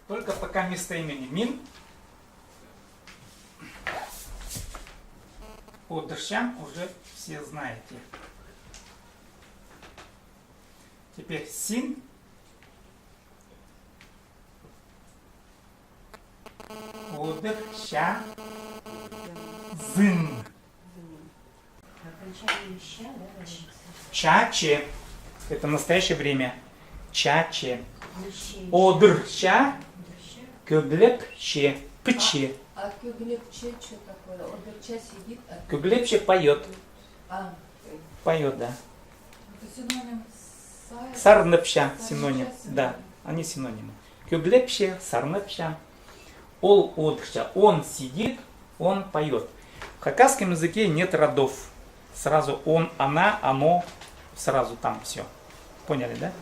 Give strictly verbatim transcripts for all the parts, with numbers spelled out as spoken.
Только пока местоимение. Мин одырчам, уже все знаете. Теперь син одырчазың. Чачы. Это настоящее время. Чачы. Одырча. Кӧглепче. Піче. А кӧглепче что такое? Одырча сидит, а кӧглепче поёт. А. Поёт, да. Это синоним. Сарнапча, синоним. Да, они синонимы. Кӧглепче, сарнапча. Ол одырча, он сидит, он поёт. В хакасском языке нет родов. Сразу он, она, оно, сразу там всё. Поняли, да?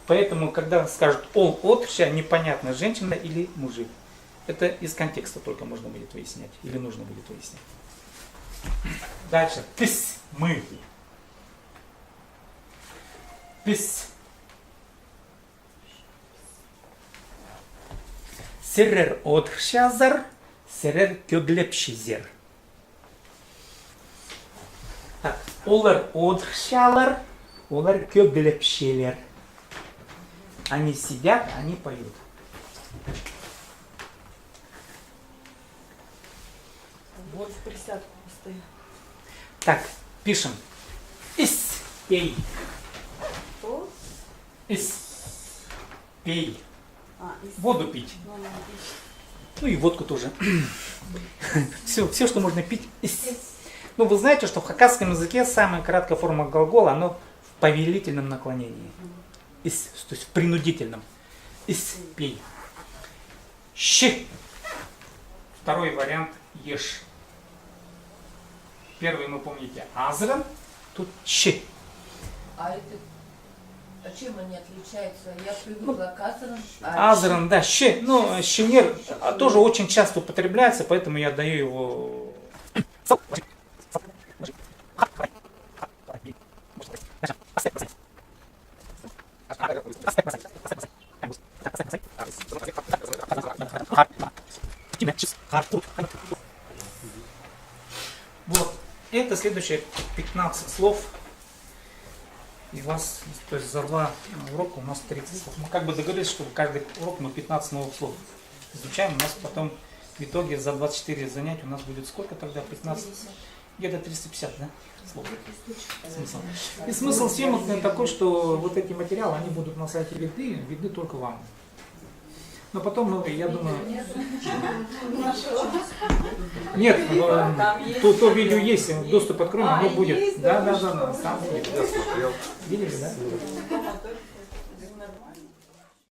Поэтому, когда скажут «ол одырча», непонятно, женщина или мужик. Это из контекста только можно будет выяснять, или нужно будет выяснять. Дальше. Піс, мы. Піс. Сірер одырчазар, сірер кӧглепчезер. Так, олар одырчалар, олар кӧглепчелер. Они сидят, они поют. Вот в присядку постоянно. Так, пишем. Іс пей. Что? Іс пей. А, іс. Воду пить. Ну, ну, пить. Ну и водку тоже. Все, все, что можно пить. Іс. Ну, вы знаете, что в хакасском языке самая краткая форма глагола, оно в повелительном наклонении. Іс, то есть в принудительном. Іс пей. Щы. Второй вариант — ешь. Первый мы, помните, азыран, тут щы. А это, а чем они отличаются? Я привыкла к азыран, а азыран, щы, да, щы. Ну, щынер, а, тоже очень часто употребляется, поэтому я даю его. Вот. Это следующие пятнадцать слов. И у вас, то есть за два урока у нас тридцать слов. Мы как бы договорились, что каждый урок мы пятнадцать новых слов изучаем. У нас потом в итоге за двадцать четыре занятия у нас будет сколько тогда? Пятнадцать? Где-то триста пятьдесят, да? Слов. Смысл. И смысл съёмок такой, что вот эти материалы, они будут на сайте Веды, Веды только вам. Но потом, ну, я думаю... Нет, но, то, то видео есть, доступ открыт, оно будет. Да, да, да, да, там будет. Я смотрел. Видели, да?